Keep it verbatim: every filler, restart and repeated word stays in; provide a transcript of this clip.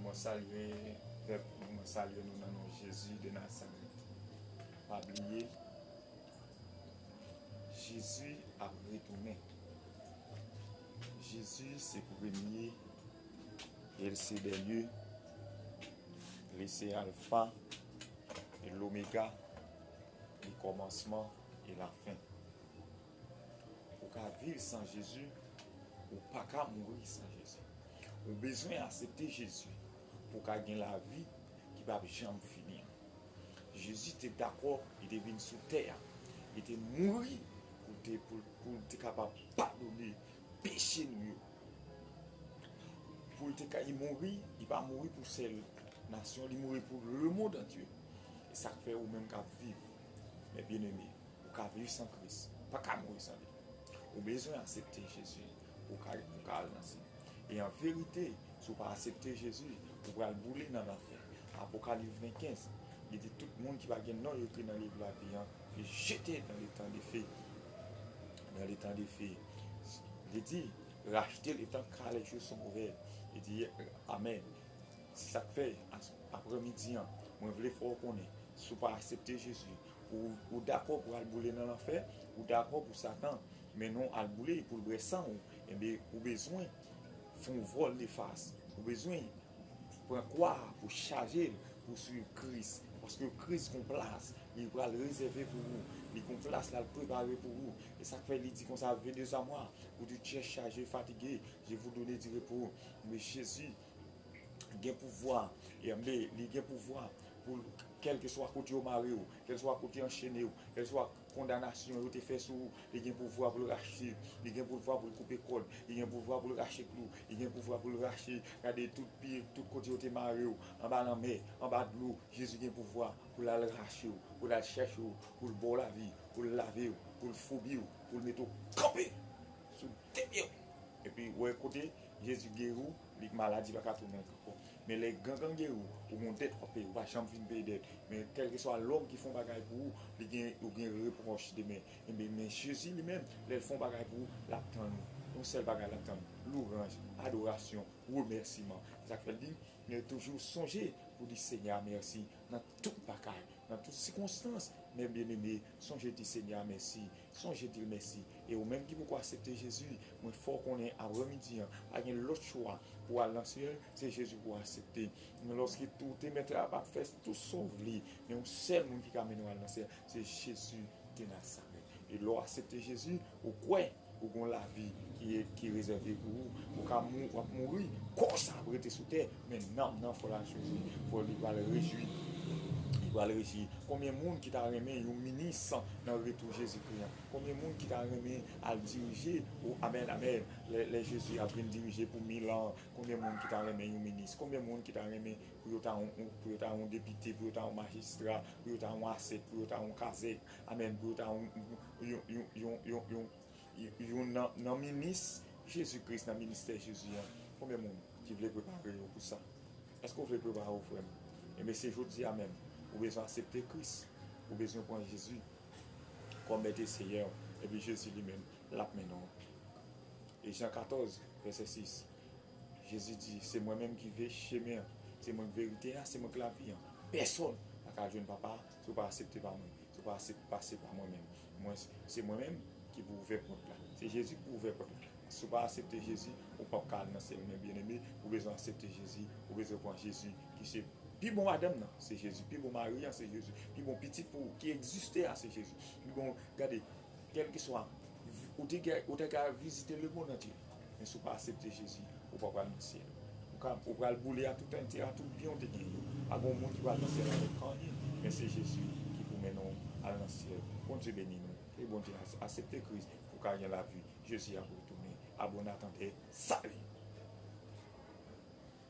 Mwen salye pèp, mwen salye nou nan non Jezi de Nazarèt. Pa bliye, Jezi ap retounen. Jezi se premye e l se dènye. Li se Alfa e Lomega. Li kòmansman e lafen. Ou ka viv san Jezi, ou pa ka mouri san Jezi. Ou bezwen aksepte Jezi pou w ka gen lavi ki p ap janm fini an. Jezi te dakò, li te vin sou tè a, li te mouri pou l te, pou, pou l te kapab padone peche nou yo. Pou l te ka, li mouri, li pa mouri pou sèl nasyon, li mouri pou lemonn antye. E sa k fè ou menm k ap viv, men byeneme, ou ka viv san Kris, ou pa ka mouri san li. Ou bezwen aksepte Jezi pou w ka, pou w ka al nan syèl. E an verite, si w pa aksepte Jezi, ou pral boule nan lanfè. Apokalips ven kenz, li di tout moun ki pa gen non yo ekri nan liv lavi an, li jete dans l'étang de feu. Dans l'étang de feu. Li di, racheter le temps car les jours sont mauvais. Li di, amèn. Se sa k fè, aprèmidi an, mwen vle fè w konnen, si w pa aksepte Jezi, ou, ou dakò pou al boule nan lanfè, ou dakò pou Satan mennen w al boule pou l bwè san w, enben, ou bezwen fè yon vòl de fas. Ou bezwen pran kwa pou chaje l, pou swiv Kris. Paske Kris gon plas, li pral rezève pou ou. Li gon plas l al prepare pou ou. E sa k fè li di konsa, venez à moi, vous qui êtes chargés, fatigués, je vous donne du repos. Men Jezi gen pouvwa, enben, li gen pouvwa pou, kèlkeswa kote yo mare w, kèlkeswa kote yo anchene w, kèlkeswa kondanasyon yo te fè sou ou, li gen pouvwa pou l rache, li gen pouvwa pou l koupe kòd, li gen pouvwa pou l rache klou, li gen pouvwa pou l rache, gade tout pye, tout kote yo te mare w, anba lanmè, anba dlo, Jezi gen pouvwa pou l al rache w, pou l al chèche w, pou l ba w lavi, pou l lave w, pou l foubi w, pou l mete w kanpe sou de pye w. Epi, wè kote Jezi geri w, li maladi pa ka tounen ankò. Men lè gangan geri w, ou gon dèt w ap peye, ou pa janm fin peye dèt. Men kèlkeswa lòm ki fè yon bagay pou ou, li gen, ou gen repwòch demen. Enben, men Jezi li menm, lè l fè yon bagay pou ou, l ap tann ou. Yon sèl bagay l ap tann, louwanj, adorasyon, remèsiman. Se sa k fè l di, men toujou sonje pou di Senyè a mèsi nan tout bagay, nan tout sikonstans. Men byeneme, sonje di Senyè a mèsi. Sonje di l mèsi. E ou menm ki poko aksepte Jezi, mwen fè w konnen aprèmidi an, pa gen lòt chwa pou w al nan syèl, se Jezi pou w aksepte. Men lòske tou te mèt la ap fè tou sa w vle, men yon sèl moun ki ka mennen w al nan syèl, se Jezi de Nazarèt. E lè w aksepte Jezi, ou kwè, ou gon lavi ki, ki rezève pou ou. Ou ka mou-, w ap mouri, kò sa ap rete sou tè, men nanm nan fò l al jwi, fò li pral rejwi. Li pral rejwi. Konbyen moun ki ta renmen yon minis nan retou Jezikri an? Konbyen moun ki ta renmen al dirije? O, amèn, amèn. Lè, lè Jezi ap vin dirije pou mil an, konbyen moun ki ta renmen yon minis? Konbyen moun ki ta renmen pou yo ta yon, yon, pou yo ta yon depite, pou yo ta yon majistra, pou yo ta yon asèt, pou yo ta yon kazèk, amèn, pou yo ta yon, yon, yon, yon, yon, yon, yon, yon nan, nan minis Jezi Kris, nan ministè Jezi an? Konbyen moun ki vle prepare yo pou sa? Èske w vle prepare w, frè m? Enben, se jodi a menm. Ou bezwen aksepte Kris. Ou bezwen pran Jezi kòm Mèt e Seyè w. Epi Jezi li menm, l ap mennen w. E Jan katòz, vèsè sis, Jezi di, se mwen menm ki ve-, chemen an, se mwen k verite a, se mwen k lavi an. Pèsonn pa ka jwenn Papa a si w pa aksepte pa mwen, si w pa aksep-, pase pa mwen menm. Mwen, se mwen menm ki pou ouvè pòt la. Se Jezi ki pou ouvè pòt la. Si w pa aksepte Jezi, ou p ap ka al nan syèl. Men byeneme, ou bezwen aksepte Jezi, ou bezwen pran Jezi, ki se pi bon madanm nan, se Jezi, pi bon mari an, se Jezi, pi bon pitit pou ou, ki egziste a, se Jezi. Pi bon, gade, kèlkeswa, ou te, ou te ka vizite lemonn antye, men si w pa aksepte Jezi, ou pa pral nan syèl. Ou ka, ou pral boule a tout antye a, tout byen w te gen yo. Pa gen moun ki pral nan syèl avèk anyen, men se Jezi ki pou mennen w al nan syèl. Bondye beni nou. Ke Bondye as-, aksepte Kris pou w ka gen lavi. Jezi ap retounen. A bon atandè, sali!